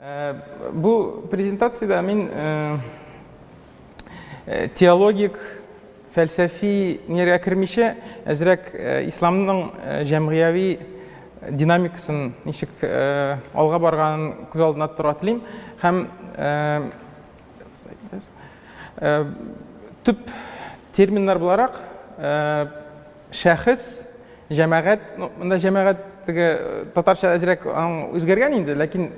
Бу презентациядә мин теологик, фәлсәфи нигә кермичә, әзрәк исламның җәмгыяви динамикасын ничек алга барганын күз алдына тотарга телим. Һәм төп терминнар буларак шәхес, җәмәгать, ну, монда җәмәгать теге татарча әзрәк аның үзгәргән инде, ләкин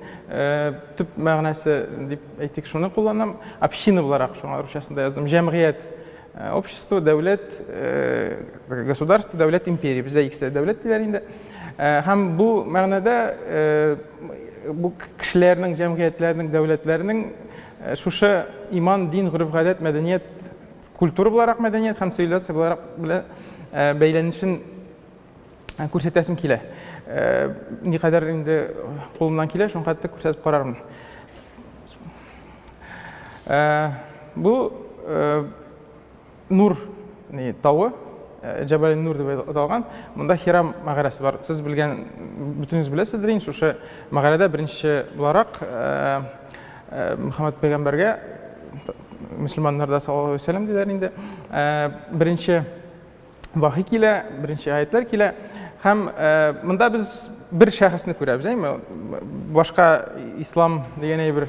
төп мәгънәсе дип әйтик, шуны кулланам. Община буларак шуңа русчасында яздым. Җәмгыять, общество, дәүләт, государство, дәүләт, империя. Бездә икесе дә дәүләт диләр инде. Һәм бу мәгънәдә бу кешеләрнең, җәмгыятьләрнең, дәүләтләрнең шушы иман, дин, гореф-гадәт, мәдәният, культура буларак мәдәният һәм цивилизация буларак белән бәйләнешен күрсәтәсем килә. Никадәр инде кулымнан килә, шуның хәтле күрсәтеп карармын. Бу Нур тавы, Җәбәл Нур дип аталган. Монда Хира мәгарәсе бар. Сез белгән, бөтенегез беләсездер инде, шушы мәгарәдә беренче буларак Мөхәммәд пәйгамбәргә, мөселманнарда саллаллаһу алейһи вәсәлләм диләр инде, беренче вахи килә, беренче аятлар килә. Һәм монда без бер шәхесне күрәбез, әйме? Башка ислам дигән әйбер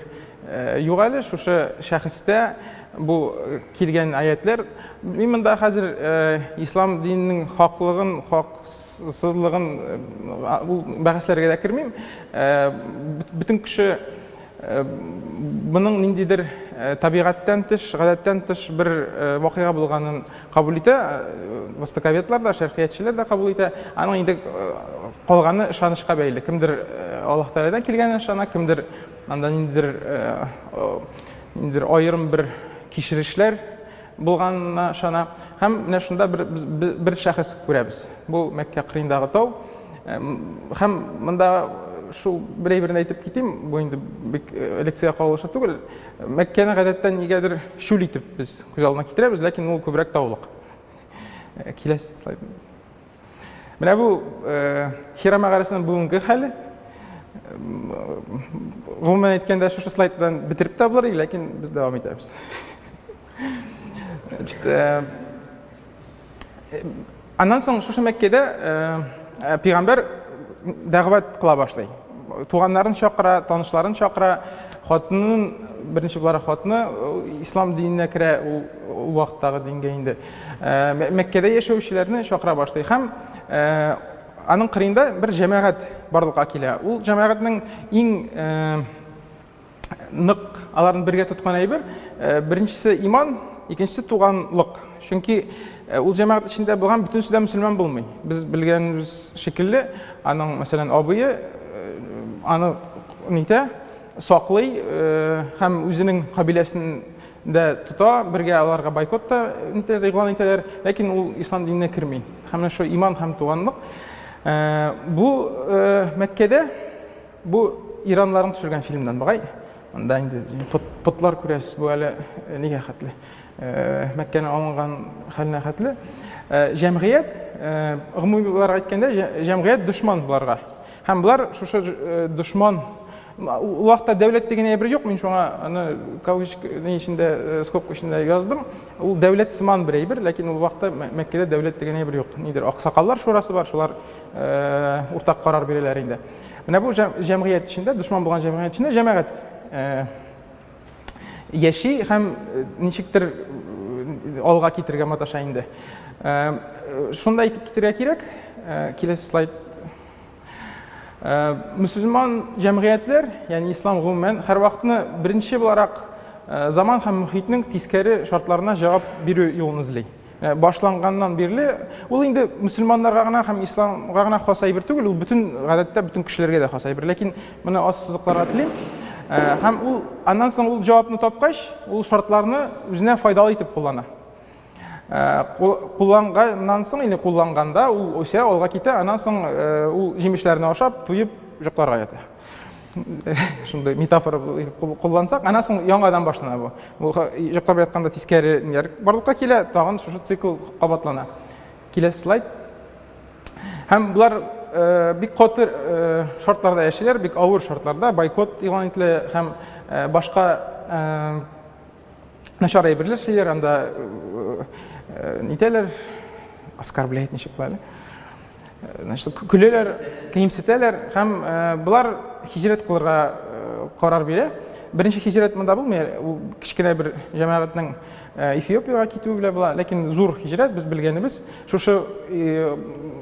юк әле, шушы шәхестә бу килгән аятлар. Мин монда хәзер ислам диненең хаклыгын, хаксызлыгын ул бәхәсләргә дә кермим. Бөтен кеше моның ниндидер табигатьтән тыш, гадәттән тыш бер вакыйга булганын кабул итә. Востоковедлар да, шәркыятьчеләр дә кабул итә. Аның инде калганы ышанычка бәйле. Кемдер Аллаһ Тәгаләдән килгәнен ышана, кемдер анда ниндидер ниндидер аерым бер кичерешләр булганына ышана. Һәм менә шунда бер, бер шәхес күрәбез. Бу Мәккә кырыендагы тау. Һәм монда шул бер әйберне әйтеп китим, бу инде бик лекциягә кагылышлы түгел. Мәккәне гадәттә нигәдер чүл итеп без күз алдына китерәбез, ләкин ул күбрәк таулык. Киләсе слайд. Менә бу Хира мәгарәсенең бүгенге хәле. Гомумән әйткәндә, шушы слайдтан бетереп тә булыр, ләкин без дәвам итәбез. Значит, аннан соң шушы Мәккәдә пәйгамбәр дәгъват кыла башлый. Туганнарын чакыра, танышларын чакыра, хатынын, беренче буларак хатыны ислам диненә керә ул вакыттагы дингә инде. Мәккәдә яшәүчеләрне чакыра башлый һәм аның кырыенда бер җәмәгать барлыкка килә. Ул җәмәгатьнең иң нык аларны бергә тоткан әйбер, беренчесе иман, икенчесе туганлык. Чөнки ул җәмәгать эчендә булган бөтенесе дә мөселман булмый. Без белгәнебез шикелле, аның, мәсәлән, абые аны нитә, саклый һәм үзенең кабиләсен дә тота, бергә аларга бойкот та нитәләр, игълан итәләр, ләкин ул ислам диненә керми. Һәм менә шул иман һәм туганлык. Бу Мәккәдә Бу иранларның төшергән фильмнан бугай. Монда инде потлар күрәсез, бу әле нигә хәтле? Мәккәнең алынган хәленә хәтле. Җәмгыять, гомуми буларак әйткәндә, җәмгыять дошман буларга. Һәм болар шушы дошман ул вакытта дәүләт дигән әйбер юк, мин шуңа аны кавычка ни эчендә, скобка эчендә яздым. Ул дәүләт сыман бер әйбер, ләкин ул вакытта Мәккәдә дәүләт дигән әйбер юк. Нидер аксакаллар шурасы бар, шулар уртак карар бирәләр инде. Менә бу җәмгыять эчендә, дошман булган җәмгыять эчендә җәмәгать яши һәм ничектер алга китергә маташа инде. Шунда әйтеп китергә кирәк, киләсе слайд. Мөселман җәмгыятьләр, ягъни ислам гомумән, һәрвакытны беренче буларак заман һәм мөхитнең тискәре шартларына җавап бирү юлын эзли. Башланганнан бирле ул инде мөселманнарга гына һәм исламга гына хас әйбер түгел, ул бөтен гадәттә бөтен кешеләргә дә хас әйбер. Ләкин моны ассызыкларга телим. Һәм ул аннан соң ул җавапны тапкач, ул шартларны үзенә файдалы итеп куллана. Кулланганнан соң или кулланганда ул үсә, алга китә, аннан соң ул җимешләрне ашап, туеп йокларга ята. Шундый метафора куллансак, аннан соң яңадан башлана бу. Бу йоклап ятканда тискәре ниләр барлыкка килә, тагын шушы цикл кабатлана. Киләсе слайд. Һәм болар бик каты шартларда яшиләр, бик авыр шартларда, бойкот игълан ителә һәм башка начар әйберләр эшлиләр, анда нитәләр, оскорбляет ничек була әле. Значит, көләләр, кимсетәләр һәм болар һиҗрәт кылырга карар бирә. Беренче һиҗрәт монда булмый, ул кечкенә бер җәмәгатьнең Эфиопиягә китүе белән була, ләкин зур һиҗрәт без белгәнебез шушы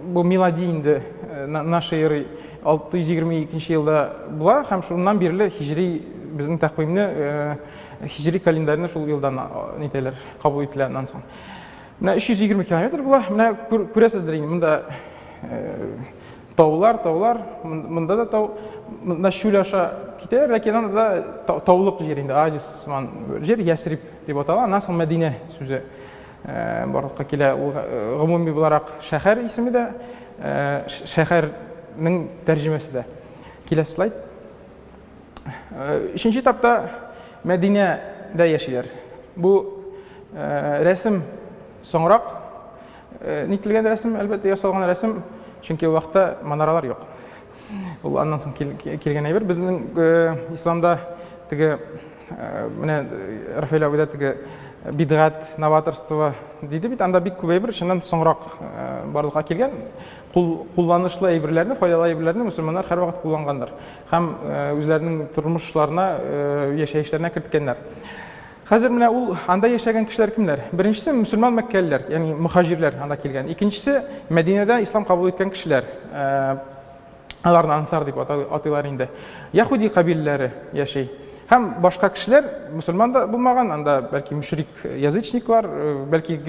бу милади инде нашей эры 622 елда була һәм шуннан бирле һиҗри безнең тәкъвимне һиҗри календарьны шул елдан нитәләр, кабул ителә аннан соң. Менә 320 километр була. Менә күрәсездер инде монда таулар, таулар, монда да тау, монда чүл аша китәләр, ләкин анда да таулык җир инде, оазис сыман җир, Ясриб дип атала. Аннан соң Мәдинә сүзе барлыкка килә. Ул гомуми буларак шәһәр исеме дә, шәһәрнең тәрҗемәсе дә. Киләсе слайд. Өченче этапта Мәдинәдә яшиләр. Бу рәсем соңрак нителгән рәсем, әлбәттә, ясалган рәсем, чөнки ул вакытта манаралар юк. Ул аннан соң килгән әйбер. Безнең исламда теге менә Рафаэль абый да теге бидгать, новаторство диде бит, анда бик күп әйбер чыннан соңрак барлыкка килгән. Кулланышлы әйберләрне, файдалы әйберләрне мөселманнар һәрвакыт кулланганнар һәм үзләренең тормышларына, яшәешләренә керткәннәр. Хәзер менә ул анда яшәгән кешеләр кемнәр? Беренчесе мөселман мәккәлеләр, ягъни мөхаҗирләр анда килгән. Икенчесе Мәдинәдә ислам кабул иткән кешеләр. Аларны ансар дип атыйлар инде. Яһүди кабиләләре яши. Һәм башка кешеләр мөселман да булмаган, анда бәлки мөшрик язычниклар, бәлки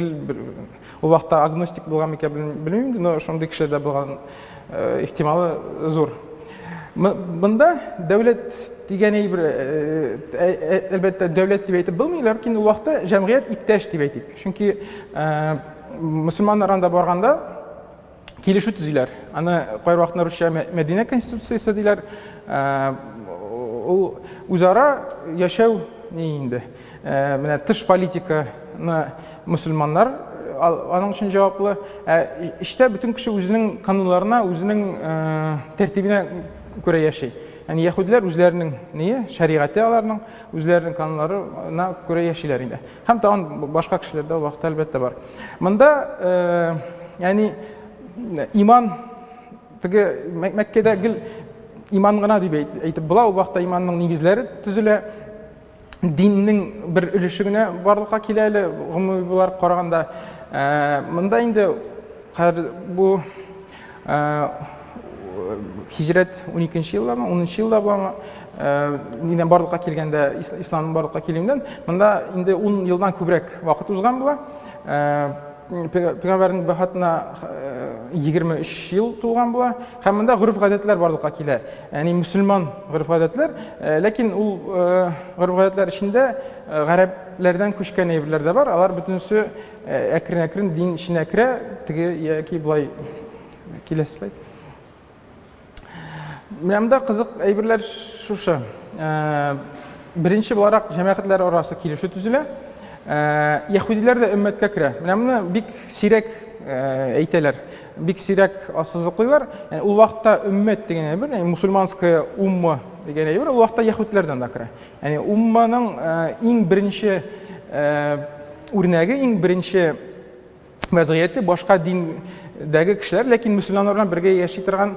ул вакытта агностик булган микән белмим инде, но шундый кешеләр дә булган ихтималы зур. Монда дәүләт дигән әйбер, әлбәттә, дәүләт дип әйтеп булмый, ләкин ул вакытта җәмгыять иптәш дип әйтик. Чөнки мөселманнар анда барганда килешү төзиләр. Аны кайбер вакытта русча Мәдинә конституциясе диләр. Ул үзара яшәү ни инде. Менә тыш политиканы мөселманнар аның өчен җаваплы. Ә эчтә бөтен кеше үзенең кануннарына, үзенең тәртибенә күрә яши. Ягъни яһүдләр үзләренең ние, шәригате аларның, үзләренең кануннарына күрә яшиләр инде. Һәм тагын башка кешеләр дә вакытта әлбәттә бар. Монда ягъни иман теге Мәккәдә гел иман гына дип әйтеп була, ул вакытта иманның нигезләре төзелә. Диннең бер өлеше генә барлыкка килә әле, гомуми буларак караганда. Монда инде хәзер бу һиҗрәт 12 елдамы, 10 елда буламы, нидән барлыкка килгәндә, исламның барлыкка килүеннән, монда инде 10 елдан күбрәк вакыт узган була. Пәйгамбәрнең вафатына 23 ел тулган була. Һәм монда гореф-гадәтләр барлыкка килә. Ягъни мөселман гореф-гадәтләр, ләкин ул гореф-гадәтләр эчендә гарәпләрдән күчкән әйберләр дә бар. Алар бөтенесе әкрен-әкрен дин эченә керә, теге яки болай. Киләсе слайд. Менә монда кызык әйберләр шушы. Беренче буларак җәмәгатьләр арасы килешү төзелә. Яһүдиләр дә өммәткә керә. Менә моны бик сирәк әйтәләр, бик сирәк ассызыклыйлар. Ягъни ул вакытта өммәт дигән әйбер, ягъни мусульманская умма дигән әйбер ул вакытта яһүдләрдән дә керә. Ягъни умманың иң беренче үрнәге, иң беренче вәзгыяте башка диндәге кешеләр, ләкин мөселманнар белән бергә яши торган,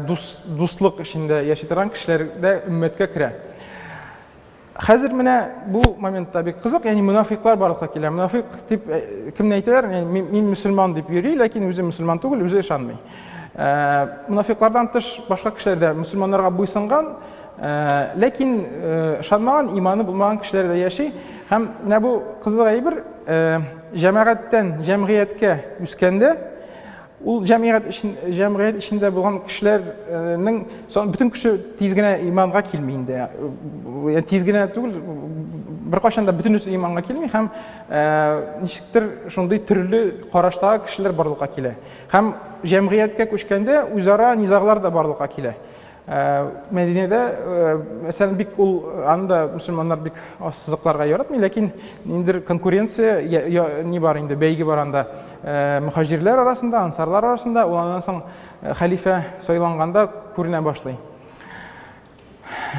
дус, дуслык эчендә яши торган кешеләр дә өммәткә керә. Хәзер менә бу моментта бик кызык, ягъни мунафиклар барлыкка килә. Мунафик дип кемне әйтәләр? Ягъни мин мөселман дип йөри, ләкин үзе мөселман түгел, үзе ышанмый. Мунафиклардан тыш башка кешеләр дә мөселманнарга буйсынган, ләкин ышанмаган, иманы булмаган кешеләр дә яши. Һәм менә бу кызык әйбер, җәмәгатьтән җәмгыятькә үскәндә, ул җәмгыять өчен, җәмгыять эчендә булган кешеләрнең бөтен кеше тиз генә иманга килми инде. Тиз генә түгел, беркайчан да бөтенесе иманга килми һәм ничектер шундый төрле караштагы кешеләр барлыкка килә. Һәм җәмгыятькә күчкәндә үзара низаглар да барлыкка килә. Мәдинәдә, мәсәлән, бик ул аны да мөселманнар бик ассызыкларга яратмый, ләкин ниндидер конкуренция ни бар инде, бәйге бар анда. Мөхаҗирләр арасында, ансарлар арасында, ул аннан соң хәлифә сайланганда күренә башлый.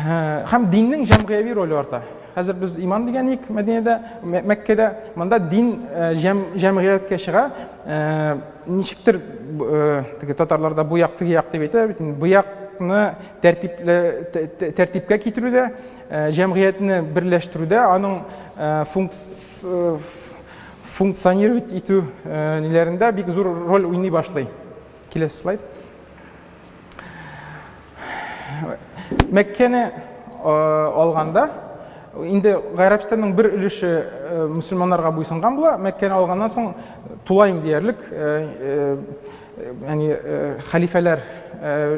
Һәм диннең җәмгыяви роле арта. Хәзер без иман дигән ик Мәдинәдә, Мәккәдә, монда дин җәмгыятькә чыга. Ничектер теге татарларда бу як теге як дип әйтә бит инде. Бу якны тәртипле тәртипкә китерүдә, җәмгыятьне берләштерүдә аның функционировать итү ниләрендә бик зур роль уйный башлый. Киләсе слайд. Мәккәне алганда, инде Гарәбстанның бер өлеше мөселманнарга буйсынган була. Мәккәне алганнан соң тулаем диярлек, ягъни хәлифәләр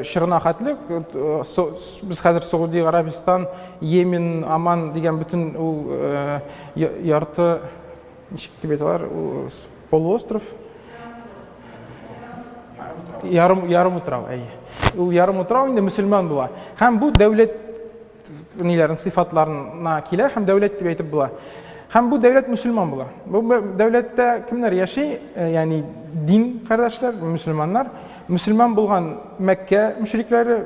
чорына хәтле без хәзер Сауди Гарәбстан, Йемен, Аман дигән бөтен ул ярты ничек дип әйтәләр, полуостров, ярым ярым утрау, әйе. Ул ярым утрау инде мөселман була. Һәм бу дәүләт ниләрен сыйфатларына килә һәм дәүләт дип әйтеп була. Һәм бу дәүләт мөселман була. Бу дәүләттә кемнәр яши? Ягъни дин кардәшләр, мөселманнар. Мөселман булган Мәккә мөшрикләре,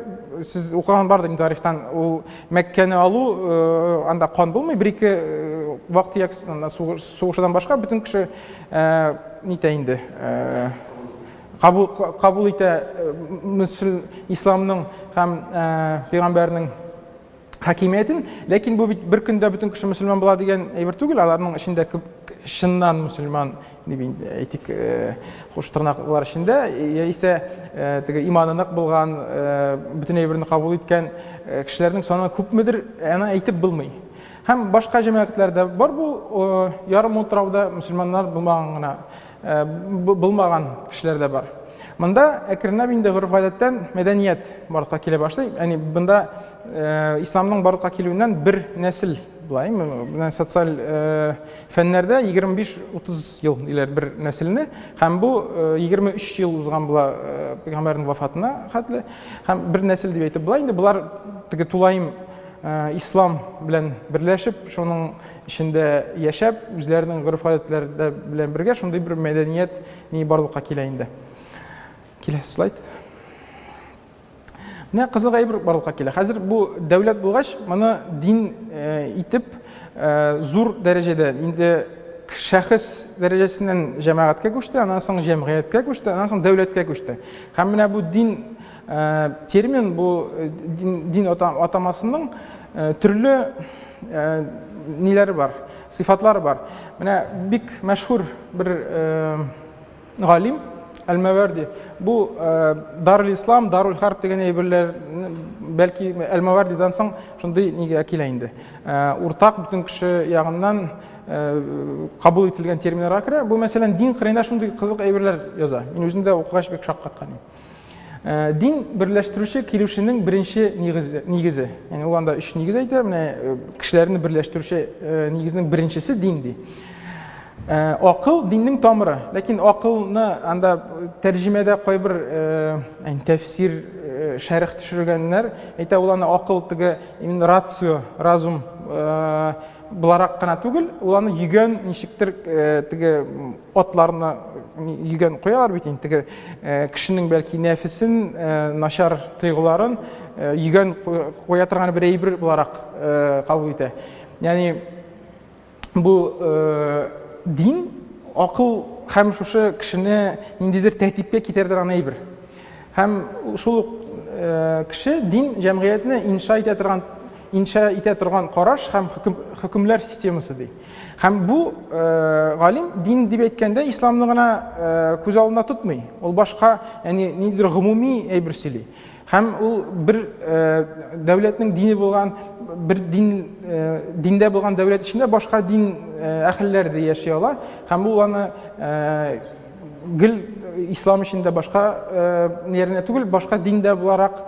сез укыган бардыр инде тарихтан, ул Мәккәне алу, анда кан булмый, бер-ике вак-төяк сугышудан башка бөтен кеше нитә инде, кабул, кабул итә мөсел, исламның һәм пәйгамбәрнең хакимиятен. Ләкин бу бит бер көндә бөтен кеше мөселман була дигән әйбер түгел, аларның эчендә күп чыннан мөселман дип инде әйтик, куш тырнаклар эчендә, яисә теге иманы нык булган, бөтен әйберне кабул иткән кешеләрнең саны күпмедер, аны әйтеп булмый. Һәм башка җәмәгатьләрдә бар бу ярым утрауда мөселманнар булмаган гына, булмаган кешеләр дә бар. Монда әкренләп инде гореф-гадәттән мәдәният барлыкка килә башлый. Ягъни монда исламның барлыкка килүеннән бер нәсел була. Менә социаль фәннәрдә 25-30 ел диләр бер нәселне. Һәм бу 23 ел узган була пәйгамбәрнең вафатына хәтле. Һәм бер нәсел дип әйтеп була. Инде болар теге тулаем ислам белән берләшеп, шуның эчендә яшәп, үзләренең гореф-гадәтләре белән бергә шундый бер мәдәният ни барлыкка килә инде. Киләсе слайд. Менә кызык әйбер барлыкка килә. Хәзер бу дәүләт булгач, моны дин итеп зур дәрәҗәдә инде шәхес дәрәҗәсеннән җәмәгатькә күчте, аннан соң җәмгыятькә күчте, аннан соң дәүләткә күчте. Һәм менә бу дин термин, бу дин атамасының төрле ниләре бар, сыйфатлары бар. Менә бик мәшһүр бер галим Әл-Маварди. Бу Дарул Ислам, Дарул Харб дигән әйберләр бәлки Әл-Мавардидан соң шундый нигә килә инде. Уртак бөтен кеше ягыннан кабул ителгән терминнарга керә. Бу мәсәлән дин кырыенда шундый кызык әйберләр яза. Мин үзем дә укыгач бик шаккаткан идем. Дин берләштерүче килүшенең беренче нигезе, нигезе. Ягъни ул анда өч нигез әйтә, менә кешеләрне берләштерүче нигезнең беренчесе дин ди. Акыл диннең тамыры. Ләкин акылны анда тәрҗемәдә кайбер тәфсир шәрх төшергәннәр әйтә, ул аны акыл теге именно рацио, разум буларак кына түгел, ул аны йөгән ничектер теге атларны йөгән куялар бит инде, теге кешенең бәлки нәфесен, начар тойгыларын йөгән куя торган бер әйбер буларак кабул итә. Ягъни бу дин акыл һәм шушы кешене ниндидер тәртипкә китерә торган әйбер. Һәм шул ук кеше дин җәмгыятьне инша итә торган инша итә торган караш һәм хөкем, хөкемләр системасы ди. Һәм бу галим дин дип әйткәндә исламны гына күз алдында тотмый. Ул башка, ягъни ниндидер гомуми әйбер сөйли. Һәм ул бер дәүләтнең дине булган, бер дин диндә булган дәүләт эчендә башка дин әһелләре дә яши ала. Һәм ул аны гел ислам эчендә башка ниләренә түгел, башка диндә буларак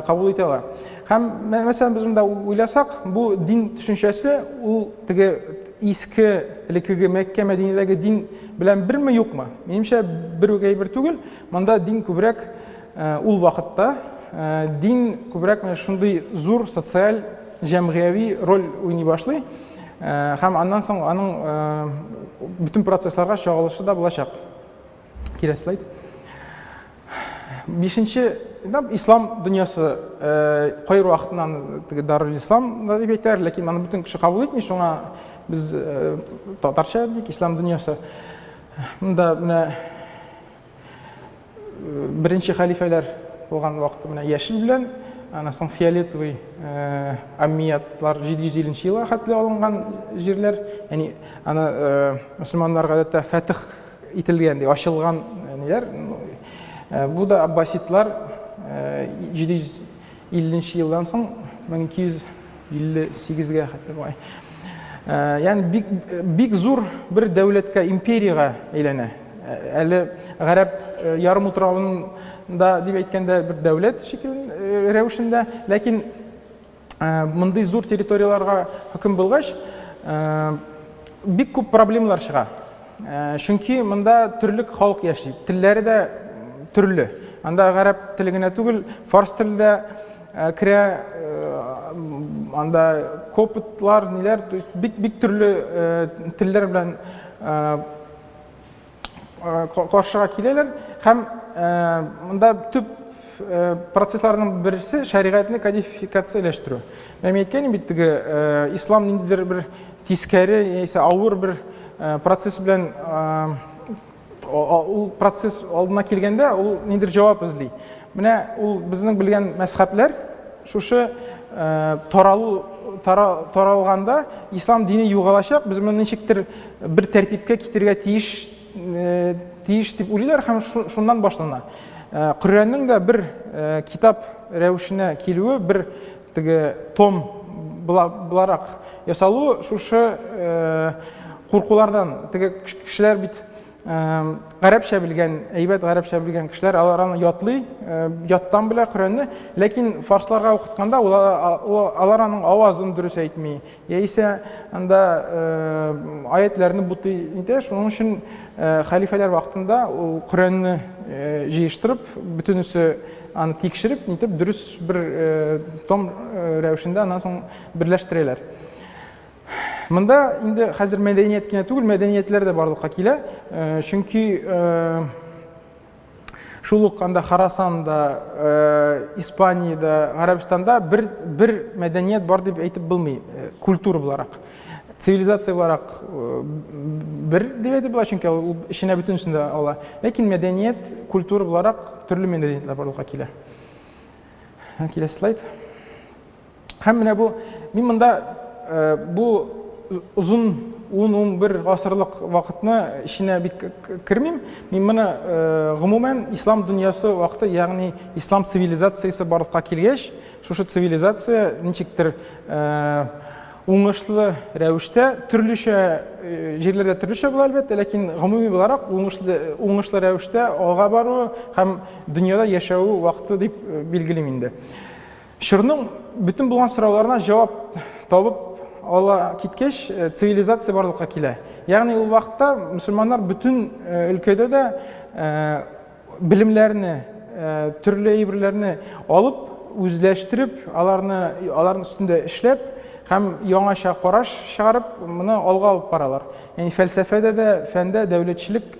кабул итә ала. Һәм мәсәлән без монда уйласак, бу дин төшенчәсе ул теге иске элеккеге Мәккә, Мәдинәдәге дин белән берме, юкмы? Минемчә, бер үк әйбер түгел. Монда дин күбрәк ул вакытта дин күбрәк менә шундый зур социаль җәмгыяви роль уйный башлый. Һәм аннан соң аның бөтен процессларга чагылышы да булачак. Киләсе слайд. Бишенче этап ислам дөньясы кайбер вакытыннан теге дарул ислам да дип әйтәләр, ләкин аны бөтен кеше кабул итми, шуңа без татарча дик ислам дөньясы. Монда менә беренче хәлифәләр булган вакыты менә яшел белән, аннан соң фиолетовый аммиятлар 750 елга хәтле алынган җирләр. Ягъни аны мөселманнар гадәттә фәтих ителгән, ди, ачылган ниләр. Бу да аббасидлар 750 елдан соң 1258-гә хәтле бугай. Ягъни бик бик зур бер дәүләткә, империягә әйләнә. Әле гарәп ярымутравында дип әйткәндә бер дәүләт шикел рәвешендә, ләкин мондый зур территорияләргә хөкем булгач, бик күп проблемалар чыга. Чөнки монда төрле халык яши, телләре дә төрле. Анда гарәп теле генә түгел, фарс теле дә керә, анда копытлар, ниләр, то есть бик бик төрле телләр белән каршыга киләләр һәм монда төп процессларның берсе шәригатьне кодификацияләштерү. Менә мин әйткән бит теге ислам ниндидер бер тискәре яисә авыр бер процесс белән ул процесс алдына килгәндә ул ниндидер җавап эзли. Менә ул безнең белгән мәзхәбләр шушы таралу таралганда ислам дине югалачак, без моны ничектер бер тәртипкә китерергә тиеш тиеш дип уйлыйлар һәм шуннан башлана. Коръәннең дә бер китап рәвешенә килүе, бер теге том буларак ясалуы шушы куркулардан. Теге кешеләр бит гарәпчә белгән, әйбәт гарәпчә белгән кешеләр, алар аны ятлый, яттан белә Коръәнне, ләкин фарсларга укытканда алар аның авазын дөрес әйтми, яисә анда аятләрне бутый итә. Шуның өчен хәлифәләр вакытында ул Коръәнне җыештырып, бөтенесе аны тикшереп, нитеп дөрес бер том рәвешендә аннан соң берләштерәләр. Монда инде хәзер мәдәният кенә түгел, мәдәниятләр дә барлыкка килә. Чөнки шул ук анда Хорасанда, Испаниядә, Гарәбстанда бер бер мәдәният бар дип әйтеп булмый, культура буларак. Цивилизация буларак бер дип әйтеп була, чөнки ул эченә бөтенесен дә ала. Ләкин мәдәният, культура буларак төрле мәдәниятләр барлыкка килә. Киләсе слайд. Һәм менә бу, мин монда бу озын 10-11 гасырлык вакытны эченә бик кермим. Мин моны гомумән ислам дөньясы вакыты, ягъни ислам цивилизациясе барлыкка килгәч, шушы цивилизация ничектер уңышлы рәвештә төрлечә җирләрдә төрлечә була әлбәттә, ләкин гомуми буларак уңышлы уңышлы рәвештә алга баруы һәм дөньяда яшәве вакыты дип билгелим инде. Чорның бөтен булган сорауларына җавап табып ала киткәч, цивилизация барлыкка килә. Ягъни ул вакытта мөселманнар бөтен өлкәдә дә белемнәрне, төрле әйберләрне алып, үзләштереп, аларны аларның өстендә эшләп һәм яңача караш чыгарып, моны алга алып баралар. Ягъни фәлсәфәдә дә, фәндә, дәүләтчелек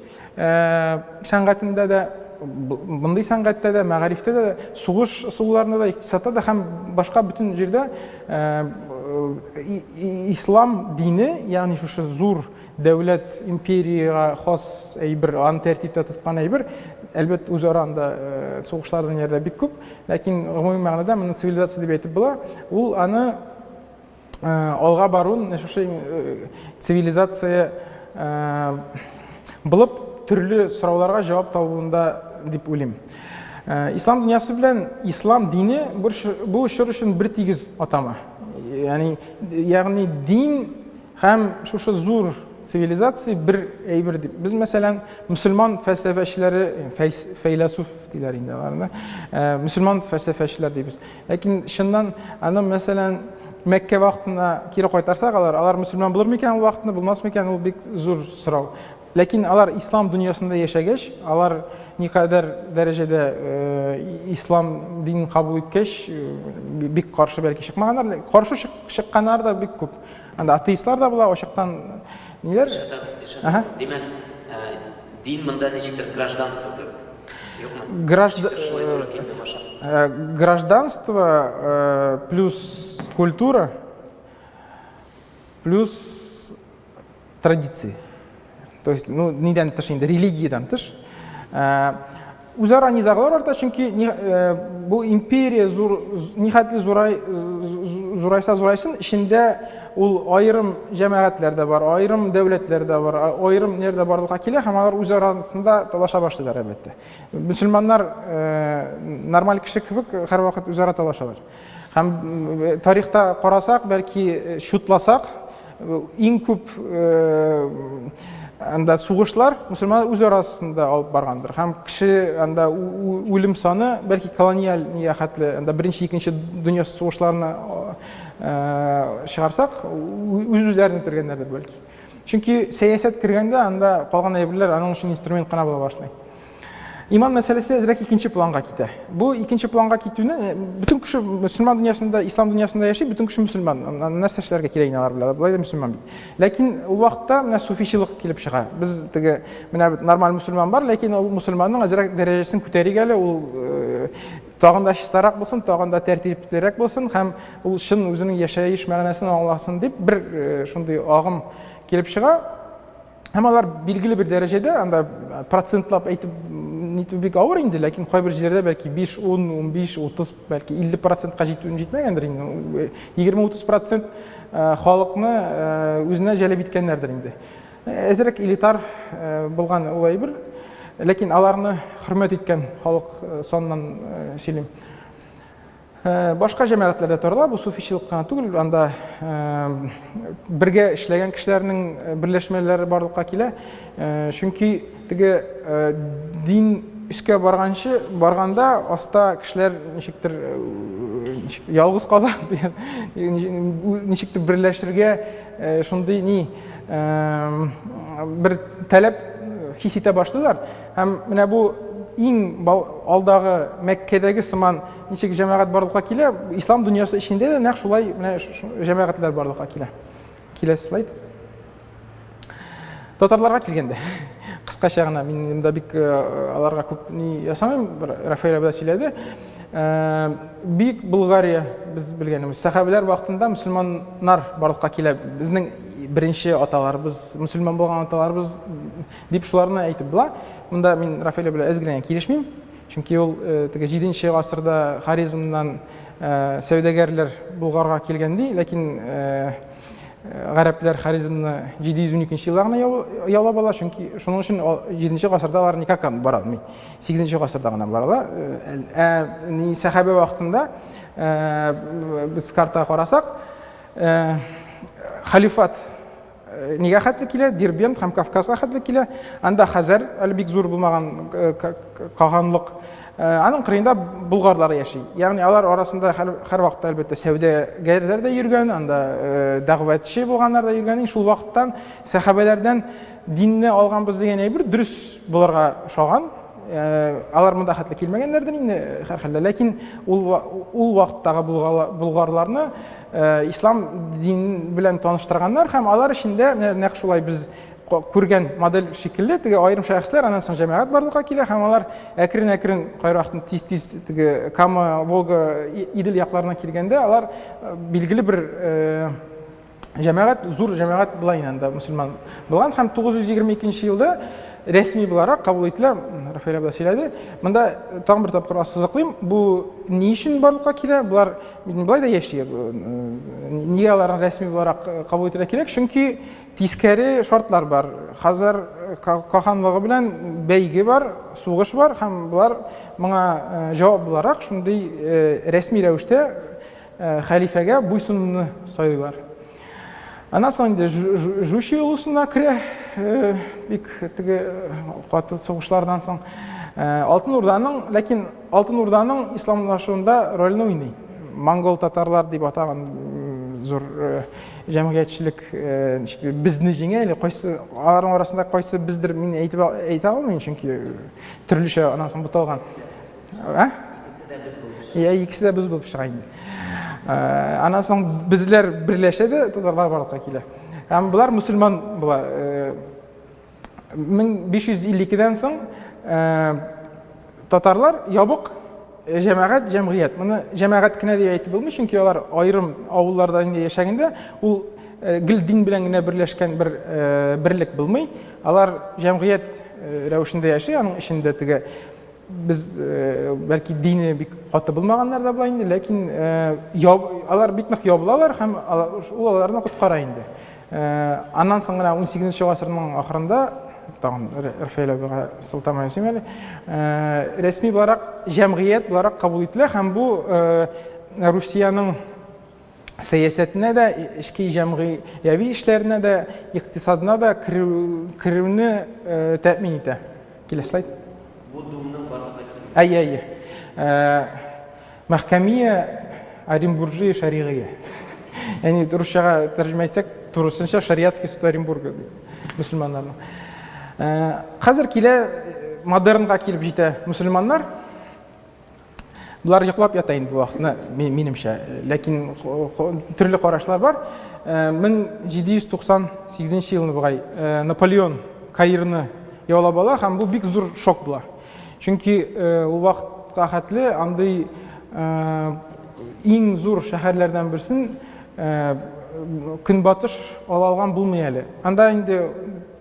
сәнгатендә дә, мондый сәнгатьтә дә, мәгарифтә дә, сугыш ысулларында да, икътисадта да һәм башка бөтен җирдә ислам дине, ягъни шушы зур дәүләт империягә хас әйбер, аны тәртиптә тоткан әйбер, әлбәттә, үзара анда сугышлар дөньяда бик күп, ләкин гомуми мәгънәдә моны цивилизация дип әйтеп була. Ул аны алга баруын шушы цивилизация булып төрле сорауларга җавап табуында дип уйлыйм. Ислам дөньясы белән ислам дине бу чор өчен бер тигез атама. Ягъни, ягъни дин һәм шушы зур цивилизация бер әйбер дип. Без мәсәлән, мөселман фәлсәфәчеләре, фәйләсуф диләр инде аларны, мөселман фәлсәфәчеләр дибез. Ләкин чыннан аны мәсәлән Мәккә вакытына кире кайтарсак алар, алар мөселман булыр микән ул вакытны, булмас микән, ул бик зур сорау. Ләкин алар ислам дөньясында яшәгәч, алар никадәр дәрәҗәдә ислам динен кабул иткәч, бик каршы бәлки чыкмаганнар. Каршы чыкканнар да бик күп. Анда атеистлар да була, ачыктан ниләр? Димәк, дин монда ничектер гражданство кебек. Юкмы? Гражданство плюс культура плюс традиции. То есть, ну, нидән тыш инде, религиядән тыш. Үзара низаглар арта, чөнки бу империя зур, нихәтле зурай, зурайса зурайсын, эчендә ул аерым җәмәгатьләр дә бар, аерым дәүләтләр дә бар, аерым ниләр дә барлыкка килә һәм алар үз арасында талаша башлыйлар, әлбәттә. Мөселманнар нормаль кеше кебек һәрвакыт үзара талашалар. Һәм тарихта карасак, бәлки чутласак, иң күп анда сугышлар мөселманнар үз арасында алып баргандыр. Һәм кеше анда үлем саны, бәлки колониаль нигә хәтле, анда беренче, икенче дөнья сугышларына чыгарсак, үз-үзләрен үтергәннәрдер бәлки. Чөнки сәясәт кергәндә анда калган әйберләр аның өчен инструмент кына була башлый. Иман мәсьәләсе әзрәк икенче планга китә. Бу икенче планга китүне бөтен кеше мөселман дөньясында, ислам дөньясында яши, бөтен кеше мөселман. Нәрсә эшләргә кирәк инде алар белән? Болай да мөселман бит. Ләкин ул вакытта менә суфичылык килеп чыга. Без теге менә нормаль мөселман бар, ләкин ул мөселманның әзрәк дәрәҗәсен күтәрик әле, ул тагын да чистарак булсын, тагын да тәртиплерәк булсын һәм ул чын үзенең яшәеш мәгънәсен аңласын дип бер шундый агым килеп чыга. Һәм алар билгеле бер дәрәҗәдә, анда процентлап әйтеп нитү бик авыр инде, ләкин кайбер җирләрдә бәлки 5, 10, 15, 30, бәлки 50 процентка җитүен җитмәгәндер инде. 20-30 процент халыкны үзенә җәлеп иткәннәрдер инде. Әзрәк элитар булган ул әйбер, ләкин аларны хөрмәт иткән халык саныннан сөйлим. Башка җәмәгатьләрдә тарала, бу суфичылык кына түгел, анда бергә эшләгән кешеләрнең берләшмәләре барлыкка килә. Чөнки теге дин өскә барганчы, барганда аста кешеләр ничектер ялгыз кала дигән, ничектер берләшергә шундый ни бер таләп хис итә башлыйлар. Һәм менә бу иң алдагы Мәккәдәге сыман ничек җәмәгать барлыкка килә, ислам дөньясы эчендә дә нәкъ шулай менә җәмәгатьләр барлыкка килә. Киләсе слайд. Татарларга килгәндә, кыскача гына, мин монда бик аларга күп ни ясамыйм, бер Рафаэль абый да сөйләде. Бөек Булгария, без белгәнебез, сәхабәләр вакытында мөселманнар барлыкка килә. Безнең беренче аталарыбыз, мөселман булган аталарыбыз дип шуларны әйтеп була. Монда мин Рафаэль белән әз генә килешмим. Чөнки ул теге 7 гасырда Хорезмнан сәүдәгәрләр Булгарга килгән ди, ләкин гарәпләр Хорезмны 712 елда гына яулап ала, чөнки шуның өчен 7 гасырда алар никак бара алмый. 8 гасырда гына бара ала. Ә ни сәхабә вакытында без картага карасак, халифат нигә хәтле килә? Дербент һәм Кавказга хәтле килә. Анда Хәзәр әле бик зур булмаган каганлык. Аның кырыенда булгарлар яши. Ягъни алар арасында һәр вакытта әлбәттә сәүдәгәрләр дә йөргән, анда дәгъватчы булганнар да йөргән. Шул вакыттан сәхабәләрдән динне алганбыз дигән әйбер дөрес булырга ошаган. Алар монда хәтле килмәгәннәрдер инде һәрхәлдә. Ләкин ул вакыттагы булгарларны ислам дин белән таныштырганнар һәм алар эчендә нәкъ шулай без күргән модель шикелле теге аерым шәхесләр, аннан соң җәмәгать барлыкка килә һәм алар әкрен-әкрен кайвакытны тиз-тиз теге Кама, Волга, Идел якларына килгәндә алар билгеле бер җәмәгать, зур җәмәгать була инде анда мөселман булган һәм 922 елда рәсми буларак кабул ителә, Рафаэль абый сөйләде. Монда тагын бер тапкыр ассызыклыйм, бу ни өчен барлыкка килә? Болар болай да яши. Нигә аларны рәсми буларак кабул итәргә кирәк? Чөнки тискәре шартлар бар. Хазар каханлыгы белән бәйге бар, сугыш бар һәм болар моңа җавап буларак шундый рәсми рәвештә хәлифәгә буйсынуны сайлыйлар. Аннан соң инде Жучи улусына керә, бик теге каты сугышлардан соң. Алтын Урданың, ләкин Алтын Урданың исламлашуында рольне уйный. Монгол татарлар дип атаган зур җәмгыятьчелек безне җиңә или кайсы аларның арасында кайсы бездер, мин әйтеп әйтә алмыйм, чөнки төрлечә аннан соң буталган. Ә? Икесе дә без булып чыга. Я, икесе дә без булып чыга инде. Аннан соң безләр берләшә дә, татарлар барлыкка килә. Һәм болар мөселман була. 1552-дән соң татарлар ябык җәмәгать, җәмгыять. Моны җәмәгать кенә дип әйтеп булмый, чөнки алар аерым авылларда инде яшәгәндә, ул гел дин белән генә берләшкән бер берлек булмый. Алар җәмгыять рәвешендә яши, аның эчендә теге без бәлки дине бик каты булмаганнар да була инде, ләкин алар бик нык ябылалар һәм ул аларны коткара инде. Аннан соң гына 18 гасырның ахырында, тагын Рафаэль абыйга сылтама ясыйм әле, рәсми буларак җәмгыять буларак кабул ителә һәм бу Русиянең сәясәтенә дә, эчке җәмгыяви эшләренә дә, икътисадына да керүне тәэмин итә. Килә слайд. Бу думның барлыкка килүе. Әйе, әйе. Мәхкәмия Оренбуржия шәригыя. Ягъни русчага тәрҗемә итсәк, турысынча шариатский суд Оренбурга ди мөселманнарның. Хәзер килә модернга килеп җитә мөселманнар. Болар йоклап ята инде бу вакытны, минемчә. Ләкин төрле карашлар бар. 1798 елны бугай Наполеон Каирны яулап ала һәм бу бик зур шок була. Чөнки ул вакытка хәтле андый иң зур шәһәрләрдән берсен көнбатыш ала алган булмый әле. Анда инде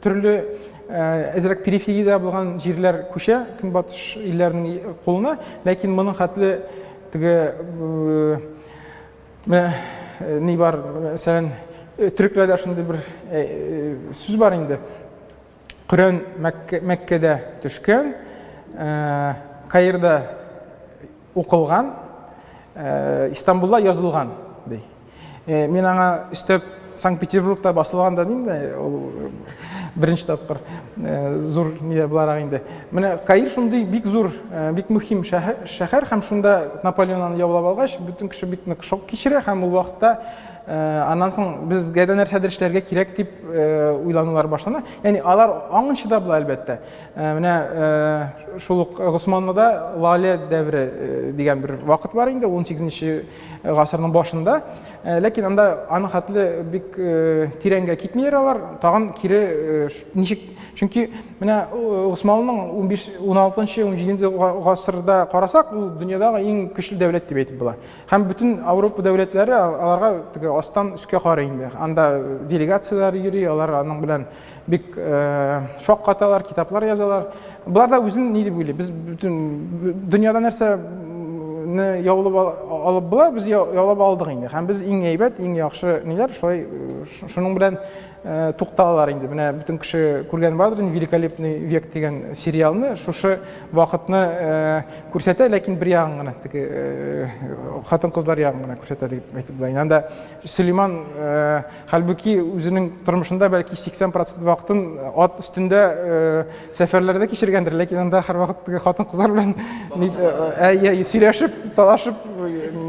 төрле әзрәк перифериядә булган җирләр күчә көнбатыш илләренең кулына, ләкин моның хәтле теге менә ни бар, мәсәлән, төрекләрдә шундый бер сүз бар инде. Коръән Мәккәдә төшкән, Каирда укылган, Истанбулда язылган, ди. Мин аңа өстәп Санкт-Петербургта басылган да дим дә, ул беренче тапкыр зур нидә буларак инде. Менә Каир шундый бик зур, бик мөһим шәһәр һәм шунда Наполеон аны яулап алгач, бөтен кеше бик нык шок кичерә һәм ул вакытта аннан соң безгә дә нәрсәдер эшләргә кирәк дип уйланулар башлана. Ягъни алар аңынчы да була әлбәттә. Менә шул ук Госманлыда Лале дәвере дигән бер вакыт бар инде, 18 гасырның башында. Ләкин анда аның хәтле бик тирәнгә китмиләр алар. Тагын кире ничек, чөнки менә Госманлының 15, 16, 17 гасырда карасак, ул дөньядагы иң көчле дәүләт дип әйтеп була. Һәм бөтен Ауропа дәүләтләре аларга теге астан өскә карый инде. Анда делегацияләр йөри, алар аның белән бик шаккаталар, китаплар язалар. Болар да үзен ни дип уйлый? Без бөтен дөньяда нәрсәне яулап алып була, без яулап алдык инде. Һәм без иң әйбәт, иң яхшы ниләр, шулай шуның белән тукталалар инде. Менә бөтен кеше күргән бардыр инде Великолепный век дигән сериалны. Шушы вакытны күрсәтә, ләкин бер ягын гына, теге хатын-кызлар ягын гына күрсәтә дип әйтеп була. Анда Сөлейман хәлбуки үзенең тормышында бәлки 80% вакытын ат өстендә сәфәрләрдә кичергәндер, ләкин анда һәрвакыт теге хатын-кызлар белән сөйләшеп, талашып,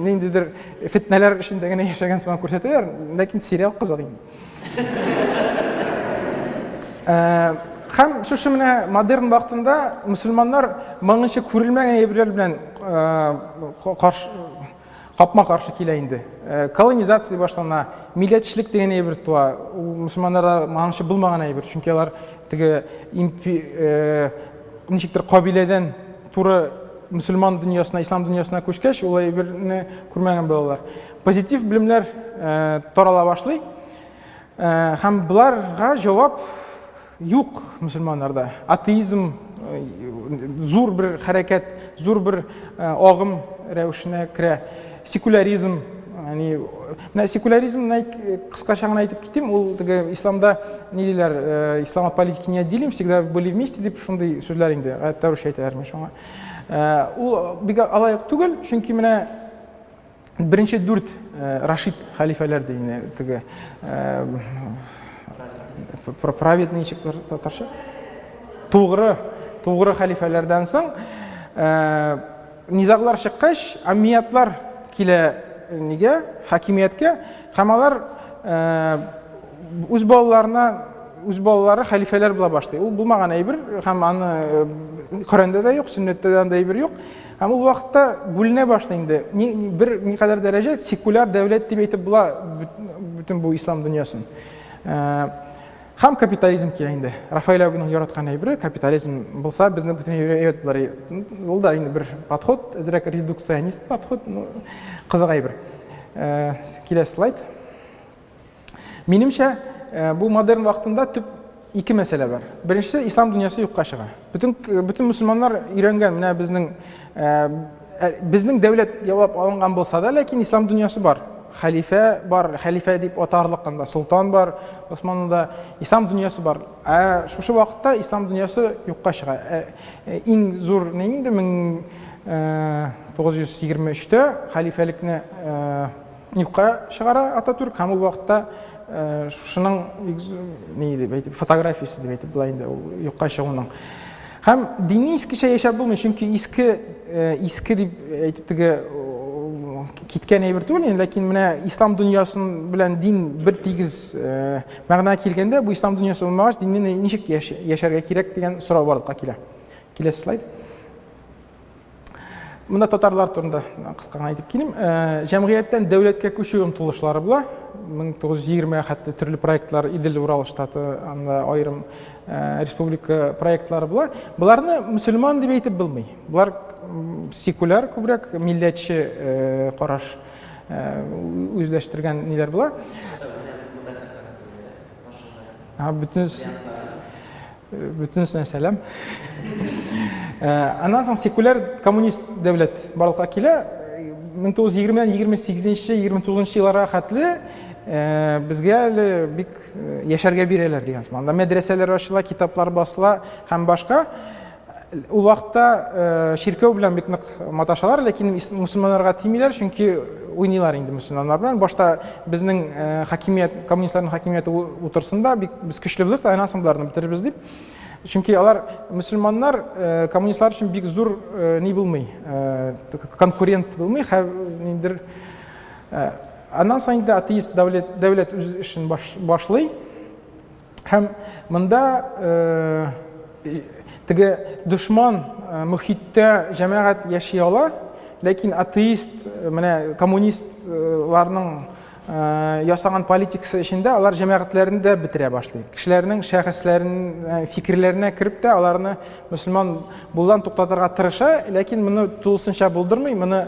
ниндидер фетнәләр эчендә генә яшәгән сыман күрсәтәләр, ләкин сериал кызык инде. Һәм шушы менә модерн вакытында мөселманнар моңынча күрелмәгән әйберләр белән каршы капма-каршы килә инде. Колонизация башлана, милләтчелек дигән әйбер туа. Ул мөселманнарда моңынча булмаган әйбер, чөнки алар теге ничектер кабиләдән туры мөселман дөньясына, ислам дөньясына күчкәч, ул әйберне күрмәгән булалар. Позитив белемнәр тарала башлый. Һәм боларга җавап юк мөселманнарда. Атеизм зур бер хәрәкәт, зур бер агым рәвешенә керә. Секуляризм, ягъни менә секуляризмны кыскача гына әйтеп китим, ул теге исламда ни диләр, ислам от политики не отделим, всегда были вместе дип шундый сүзләр инде, гадәттә русча әйтәләр мин шуңа. Ул бик алай ук түгел, чөнки менә беренче дүрт Рашид хәлифәләр дигән теге праведный ничек татарча? Тугры, тугры хәлифәләрдән соң низаглар чыккач, аммиятлар килә нигә, хакимияткә, һәм алар үз балаларына, үз балалары хәлифәләр була башлый. Ул булмаган әйбер, һәм аны Коръәндә дә юк, сөннәттә дә андый әйбер юк. Һәм ул вакытта бүленә башлый инде. Ни, бер никадәр дәрәҗә секуляр дәүләт дип әйтеп була бөтен бу ислам дөньясын. Һәм капитализм килә инде. Рафаэль абыйның яраткан әйбере капитализм булса, безне бөтен әйбәт булыр. Ул да инде бер подход, әзрәк редукционист подход, ну, кызык әйбер. Киләсе слайд. Минемчә, бу модерн вакытында төп ике мәсьәлә бар. Беренчесе, ислам дөньясы юкка чыга. Бөтен бөтен мөселманнар өйрәнгән, менә безнең безнең дәүләт яулап алынган булса да, ләкин ислам дөньясы бар. Хәлифә бар, хәлифә дип атарлык анда, солтан бар, Османлыда ислам дөньясы бар. Ә шушы вакытта ислам дөньясы юкка чыга. Иң зур ни инде 1923-тә хәлифәлекне юкка чыгара Ататүрк, һәм ул вакытта шушының ни дип әйтеп, фотографиясе дип әйтеп була инде ул юкка чыгуның. Һәм дини искечә яшәп булмый, чөнки иске иске дип әйтеп теге киткән әйбер түгел, ләкин менә ислам дөньясын белән дин бер тигез мәгънә килгәндә, бу ислам дөньясы булмагач, динне ничек яшәргә кирәк дигән сорау барлыкка килә. Киләсе слайд. Монда татарлар турында кыска гына әйтеп килим. Җәмгыятьтән дәүләткә күчү омтылышлары була. 1920 хәтле төрле проектлар, Идел-Урал штаты, анда аерым республика проектлары була. Боларны мөселман дип әйтеп булмый. Болар секуляр күбрәк, милләтче караш үзләштергән ниләр була. Бөтенесенә сәлам. Аннан соң секуляр коммунист дәүләт барлыкка килә. 1920-дән 28-29 елларга хәтле безгә әле бик яшәргә бирәләр дигән сүз. Анда мәдрәсәләр ачыла, китаплар басыла һәм башка. Ул вакытта чиркәү белән бик нык маташалар, ләкин мөселманнарга тимиләр, чөнки уйныйлар инде мөселманнар белән. Башта безнең хакимият, коммунистларның хакимияте утырсын да, бик без көчле булдык та, аннан соң боларны бетерербез дип. Чөнки алар мөселманнар коммунистлар өчен бик зур ни булмый, конкурент булмый, ниндер. Аннан соң инде атеист дәүләт, дәүләт үз эшен башлый. Һәм монда теге дошман мөхиттә җәмәгать яши ала, ләкин атеист, менә коммунистларның ясаган политикасы эчендә алар җәмәгатьләрне дә бетерә башлый. Кешеләрнең шәхесләрен, фикерләренә кереп тә аларны мөселман булудан туктатырга тырыша, ләкин моны тулысынча булдырмый, моны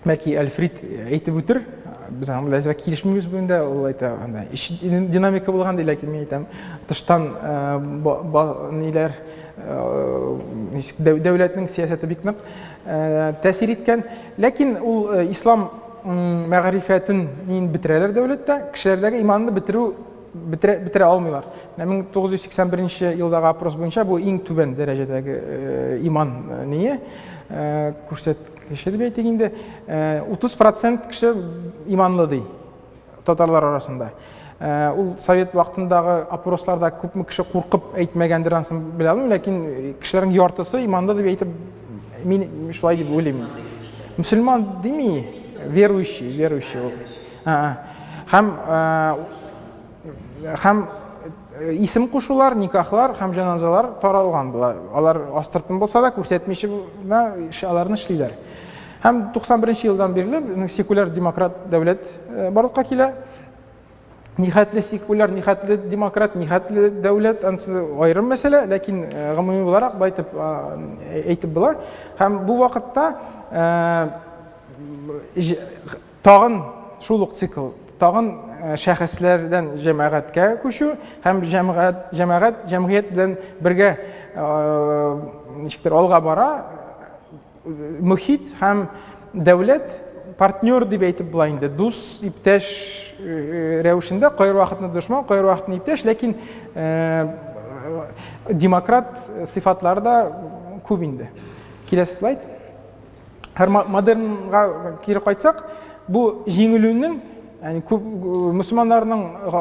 бәлки Альфрид әйтеп үтер, без аның белән әзрәк килешмибез бу инде, ул әйтә, анда ич динамика булган ди, ләкин мин әйтәм, тыштан ниләр, ничек дәүләтнең сәясәте бик нык тәэсир иткән. Ләкин ул ислам мәгърифәтен нин бетерәләр дәүләттә, кешеләрдәге иманны бетерү бетерә, бетерә алмыйлар. Менә 1981 елдагы опрос буенча бу иң түбән дәрәҗәдәге иман ние күрсәткече дип әйтик инде. 30% кеше иманлы ди татарлар арасында. Ул совет вакытындагы опросларда күпме кеше куркып әйтмәгәндер, анысын белә алмыйм, ләкин кешеләрнең яртысы иманлы дип әйтеп, мин шулай дип уйлыйм. Мөселман дими, верующий, верующий ул. Һәм һәм исем кушулар, никахлар һәм җеназалар таралган була. Алар астыртын булса да, күрсәтмичә дә аларны эшлиләр. Һәм 91 елдан бирле безнең секуляр демократ дәүләт барлыкка килә. Нихәтле секуляр, нихәтле демократ, нихәтле дәүләт, анысы аерым мәсьәлә, ләкин гомуми буларак байтып әйтеп була. Һәм бу вакытта тагын шул ук цикл, тагын шәхесләрдән җәмәгатькә күчү һәм җәмәгать, җәмәгать, җәмгыять белән бергә ничектер алга бара, мөхит һәм дәүләт партнер дип әйтеп була инде, дус, иптәш рәвешендә, кайбер вакытны дошман, кайбер вакытны иптәш, ләкин демократ сыйфатлары да күп инде. Киләсе слайд. Һәр модернга кире кайтсак, бу җиңелүнең, ягъни күп мөселманнарның,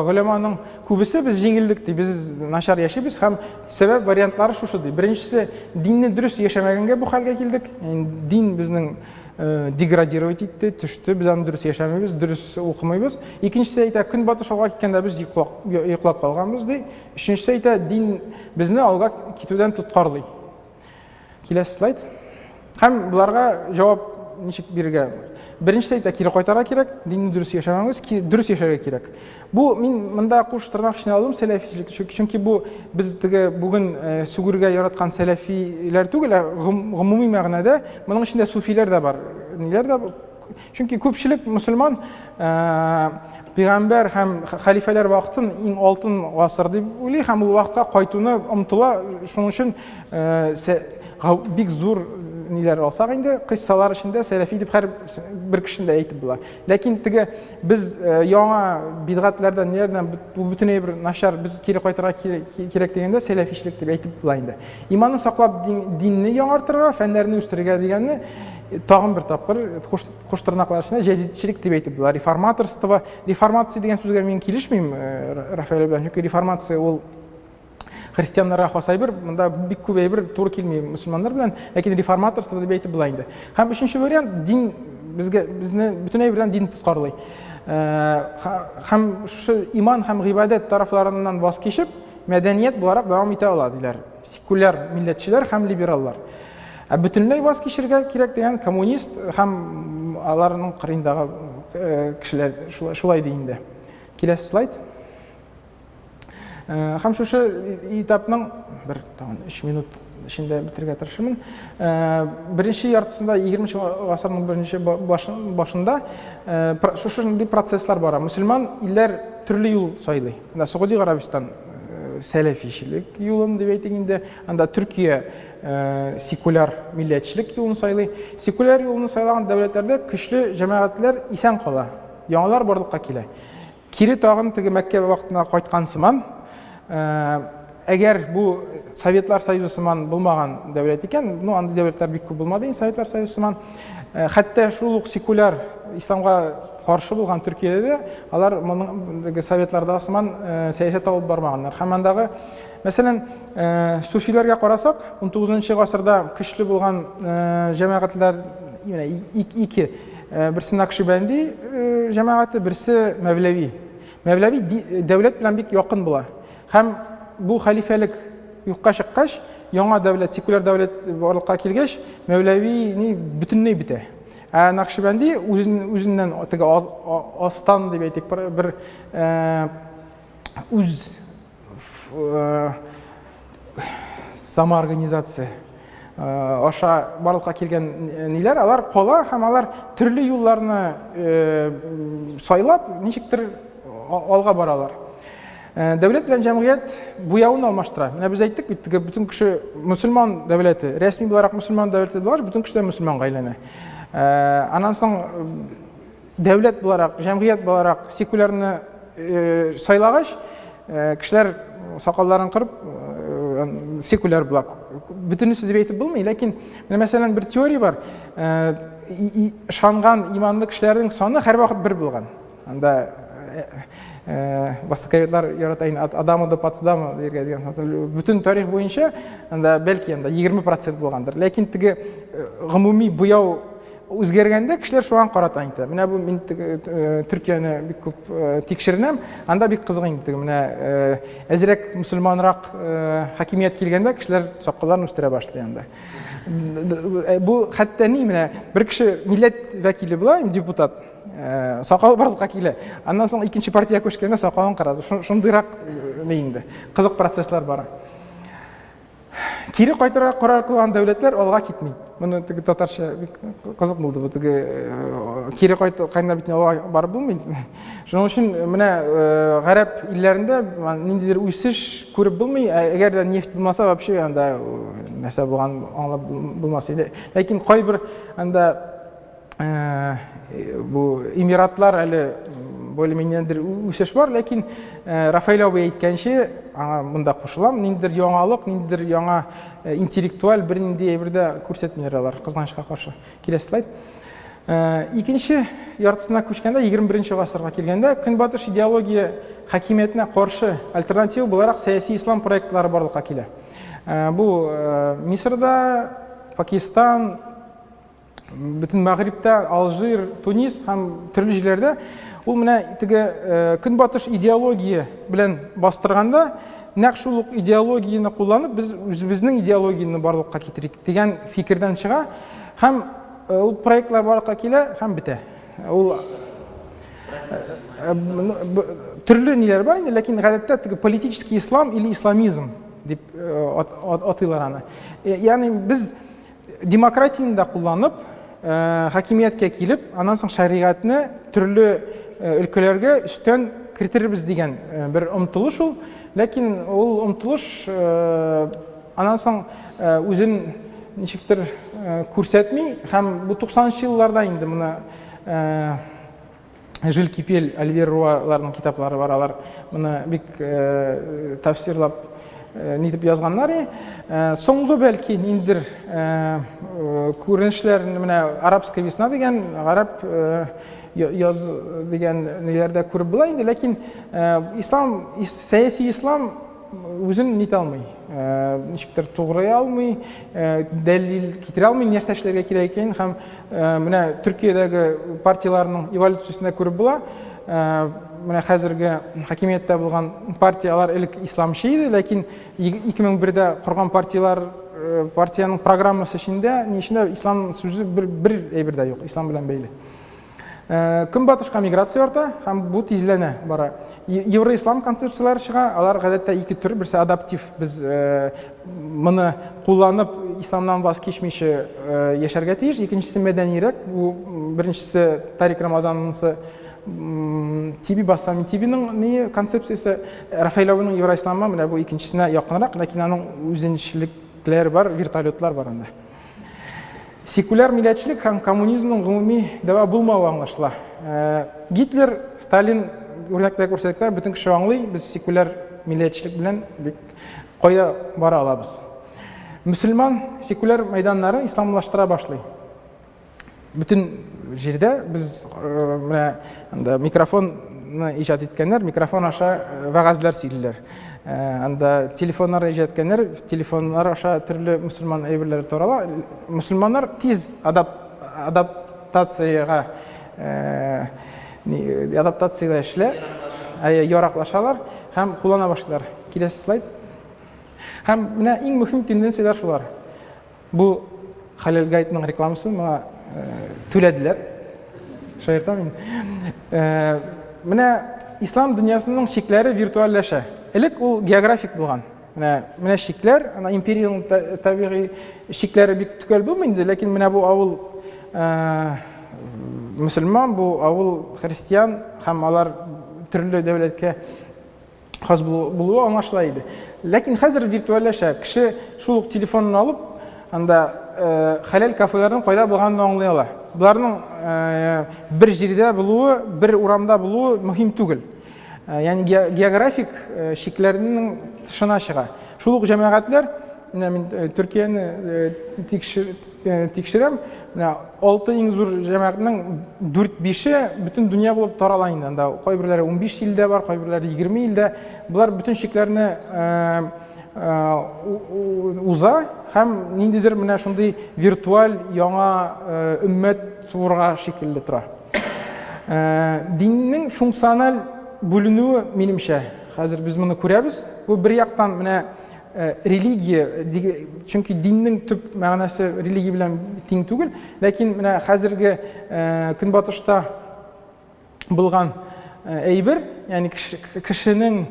голяманың күбесе без җиңелдек ди, без начар яшибез һәм сәбәп вариантлары шушы ди. Беренчесе, динне дөрес яшәмәгәнгә бу хәлгә килдек. Ягъни дин безнең деградировать итте, төште, без аны дөрес яшәмибез, дөрес укымыйбыз. Икенчесе әйтә, көнбатыш алга киткәндә без йоклап, йоклап калганбыз ди. Өченчесе әйтә, дин безне алга китүдән тоткарлый. Киләсе слайд. Һәм боларга җавап ничек бирергә? Беренчесе әйтә, кире кайтарга кирәк, динне дөрес яшәмәгез, дөрес яшәргә кирәк. Бу мин монда куш тырнак эченә алдым сәләфилек, чөнки бу без теге бүген сүгергә яраткан сәләфиләр түгел, ә гомуми мәгънәдә моның эчендә суфиләр дә бар, ниләр дә. Чөнки күпчелек мөселман пәйгамбәр һәм хәлифәләр вакытын иң алтын гасыр дип уйлый һәм ул вакытка кайтуны омтыла. Шуның өчен бик зур ниләр алсак инде, кыйссалар эчендә сәләфи дип һәр бер кешене дә әйтеп була. Ләкин теге без яңа бидгатләрдән ниләрдән бу бөтенләй бер начар, без кире кайтырга кирәк дигәндә сәләфичлек дип әйтеп була инде. Иманны саклап динне яңартырга, фәннәрне үстерергә дигәнне тагын бер тапкыр куш тырнаклар эченә җәдидчелек дип әйтеп була. Реформаторство, реформация дигән сүзгә мин килешмим, Рафаэль белән, чөнки реформация ул христианнарга хас әйбер, монда бик күп әйбер туры килми мөселманнар белән, ләкин реформаторство дип әйтеп була инде. Һәм өченче вариант, дин безгә, безне бөтен әйбердән дин тоткарлый. Һәм шушы иман һәм гыйбадәт тарафларыннан ваз кичеп, мәдәният буларак дәвам итә ала диләр. Секуляр милләтчеләр һәм либераллар. Ә бөтенләй ваз кичергә кирәк дигән коммунист һәм аларның кырыендагы кешеләр шулай ди инде. Киләсе слайд. Һәм шушы этапның бер тагын 3 минут эчендә бетерергә тырышырмын. Беренче яртысында, 20 гасырның беренче башында шушы шундый процесслар бара. Мөселман илләр төрле юл сайлый. Анда Сауди Гарәбистан сәләфичелек юлын дип әйтик инде, анда Төркия секуляр милләтчелек юлын сайлый. Секуляр юлны сайлаган дәүләтләрдә көчле җәмәгатьләр исән кала, яңалар барлыкка килә. Кире тагын теге Мәккә вакытына кайткан сыман, әгәр бу Советлар Союзы сыман булмаган дәүләт икән, ну андый дәүләтләр бик күп булмады инде Советлар Союзы сыман, хәтта шул ук секуляр исламга каршы булган Төркиядә дә алар моның Советларда сыман сәясәт алып бармаганнар. Һәм андагы, мәсәлән, суфиләргә карасак, 19 гасырда көчле булган җәмәгатьләр ике. Берсе Накшибәнди җәмәгате, берсе Мәвләви. Мәвләви дәүләт белән бик якын була. Һәм бу хәлифәлек юкка чыккач, яңа дәүләт, секуляр дәүләт барлыкка килгәч, Мәвләви ни бөтенләй бетә. Ә Накшибәнди үзеннән теге астан дип әйтик, бер үз самоорганизация аша барлыкка килгән ниләр, алар кала һәм алар төрле юлларны сайлап, ничектер алга баралар. Дәүләт белән җәмгыять буявын алмаштыра. Менә без әйттек бит, теге бөтен кеше мөселман дәүләте, рәсми буларак мөселман дәүләте булгач, бөтен кеше дә мөселманга әйләнә. Аннан соң дәүләт буларак, җәмгыять буларак секулярны сайлагач, кешеләр сакалларын кырып, секуляр була. Бөтенесе дип әйтеп булмый, ләкин менә мәсәлән бер теория бар. Ышанган иманлы кешеләрнең саны һәрвакыт бер булган. Анда востоковедлар ярата инде от Адама до Потсдама диергә дигән. Бөтен тарих буенча анда бәлки анда 20% булгандыр. Ләкин теге гомуми буяу үзгәргәндә кешеләр шуңа карата инде. Менә бу мин Төркияне бик күп тикшеренәм. Анда бик кызык инде теге менә әзрәк мөселманрак хакимият килгәндә кешеләр сакалларын үстерә башлый анда. Бу хәтта ни менә бер кеше милләт вәкиле була, депутат, сакал барлыкка килә. Аннан соң икенче партиягә күчкәндә сакалын кырады. Шундыйрак ни инде. Кызык процесслар бара. Кире кайтырга карар кылган дәүләтләр алга китми. Моны теге татарча бик кызык булды бу теге кире кайтканда бит алга барып булмый. Шуның өчен менә гарәп илләрендә ниндидер үсеш күреп булмый. Әгәр дә нефть булмаса, вообще анда нәрсә булган аңлап булмас иде. Ләкин кайбер анда бу Эмиратлар әле более-менее үсеш бар, ләкин Рафаэль абый әйткәнче, аңа монда кушылам, ниндидер яңалык, ниндидер яңа интеллектуаль бернинди әйбер дә күрсәтмиләр алар, кызганычка каршы. Киләсе слайд. Икенче яртысына күчкәндә, 21 гасырга килгәндә, Көнбатыш идеология хакимиятенә каршы альтернатива буларак сәяси ислам проектлары барлыкка килә. Бу Мисырда, Пакистан, Бөтен Мәгърибтә, Алжир, Тунис һәм төрле җирләрдә ул менә теге көнбатыш идеология белән бастырганда, нәкъ шул ук идеологияне кулланып, без үзебезнең идеологияне барлыкка китерик дигән фикердән чыга һәм ул проектлар барлыкка килә һәм бетә. Ул төрле ниләр бар инде, ләкин гадәттә теге политический ислам или исламизм дип атыйлар аны. Ягъни без демократияне дә кулланып, хакимияткә килеп, аннан соң шәригатьне төрле өлкәләргә өстән кертербез дигән бер омтылыш ул. Ләкин ул омтылыш аннан соң үзен ничектер күрсәтми һәм бу 90 елларда инде моны Жиль Кипель, Оливье Руаларның китаплары бар, алар моны бик тәфсирлап нитеп язганнар. Соңгы бәлки ниндидер күренешләр менә Арабская весна дигән, гарәп яз дигән ниләрдә күреп була инде, ләкин ислам, сәяси ислам үзен нитә алмый, ничектер тугрый алмый, дәлил китерә алмый, нәрсә эшләргә кирәк икәнен һәм менә Төркиядәге партияләрнең эволюциясендә күреп була. Менә хәзерге хакимияттә булган партияләр элек исламчы иде, ләкин 2001-дә корган партияләр партиянең программасы эчендә, ни эчендә ислам сүзе бер бер әйбер дә юк, ислам белән бәйле. Көнбатышка миграция арта һәм бу тизләнә бара. Евроислам концепцияләре чыга, алар гадәттә ике төр, берсе адаптив, без моны кулланып исламнан ваз кичмичә яшәргә тиеш, икенчесе мәдәнирәк, бу беренчесе Тарик Рамазаннысы Тиби Бассами Тибиның ни концепциясе, Рафаэль абыйның евроисламы менә бу икенчесенә якынрак, ләкин аның үзенчәлекләре бар, вертолетлар бар анда. Секуляр милләтчелек һәм коммунизмның гомуми дәва булмавы аңлашыла. Гитлер, Сталин үрнәкләр күрсәтә, бөтен кеше аңлый, без секуляр милләтчелек белән бик кая бара алабыз. Мөселман секуляр мәйданнары исламлаштыра башлый. Бөтен җирдә без менә анда микрофонны иҗат иткәннәр, микрофон аша вәгазьләр сөйлиләр. Анда телефоннар иҗат иткәннәр, телефоннар аша төрле мөселман әйберләре тарала. Мөселманнар тиз адаптациягә адаптациягә эшлә, яраклашалар һәм куллана башлыйлар. Киләсе слайд. Һәм менә иң мөһим тенденцияләр шулар. Бу Хәлил Гайтның рекламасын моңа түләделәр. Шаяртам инде. Менә ислам дөньясының чикләре виртуальләшә. Элек ул географик булган. Менә менә чикләр, ана империянең табигый чикләре бик төгәл булмый инде, ләкин менә бу авыл мөселман, бу авыл христиан һәм алар төрле дәүләткә хас булуы аңлашыла иде. Ләкин хәзер виртуальләшә. Кеше шул ук телефонын алып, анда хәләл кафеларның кайда булганын аңлый ала. Боларның бер җирдә булуы, бер урамда булуы мөһим түгел. Ягъни географик чикләрнең тышына чыга. Шул ук җәмәгатьләр, менә мин Төркияне тикшерәм, менә алты иң зур җәмәгатьнең дүрт-бише бөтен дөнья булып тарала инде. Анда кайберләре 15 илдә бар, кайберләре 20 илдә. Болар бөтен чикләрне уза һәм ниндидер менә шундый виртуаль яңа өммәт туырга шикелле тора. Диннең функциональ бүленүе, минемчә, хәзер без моны күрәбез. Бу бер яктан менә религия, чөнки диннең төп мәгънәсе религия белән тиң түгел, ләкин менә хәзерге көнбатышта булган әйбер, ягъни кешенең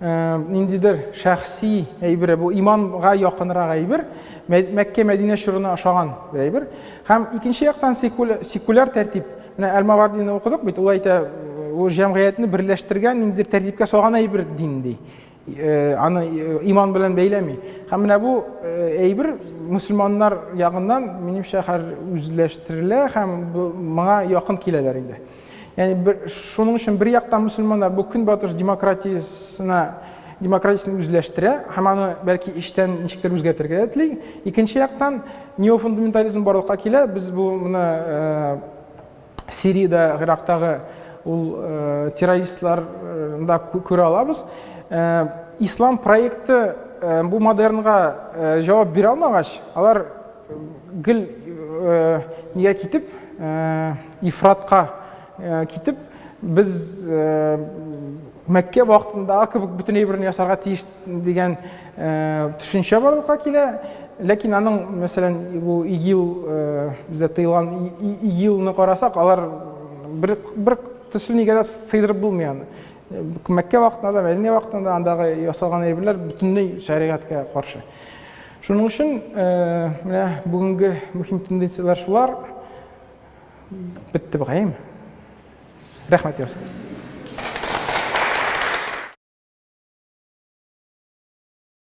ниндидер шәхси әйбере, бу иманга якынрак әйбер, Мәккә Мәдинә чорына ошаган бер әйбер. Һәм икенче яктан секуляр тәртип. Менә Әл-Мавардины укыдык бит, ул әйтә, ул җәмгыятьне берләштергән ниндидер тәртипкә салган әйбер дин ди. Аны иман белән бәйләми. Һәм менә бу әйбер мөселманнар ягыннан, минемчә, хәзер үзләштерелә һәм моңа якын киләләр инде. Ягъни бер, шуның өчен бер яктан мөселманнар бу көнбатыш демократиясенә демократиясен үзләштерә һәм аны бәлки эчтән ничектер үзгәртергә дә тели. Икенче яктан неофундаментализм барлыкка килә. Без бу моны Сириядә, Гыйрактагы ул террористларда күрә алабыз. Ислам проекты бу модернга җавап бирә алмагач, алар гел нигә китеп, ифратка китеп, без Мәккә вакытындагы кебек бөтен әйберне ясарга тиеш дигән төшенчә барлыкка килә. Ләкин аның, мәсәлән, бу ИГИЛ, бездә тыелган ИГИЛны карасак, алар бер, бер төсле нигә дә сыйдырып булмый аны. Мәккә вакытында да, Мәдинә вакытында да андагы ясалган әйберләр бөтенләй шәригатькә каршы. Шуның өчен менә бүгенге мөһим тенденцияләр шулар. Бетте бугай. Рәхмәт яусын.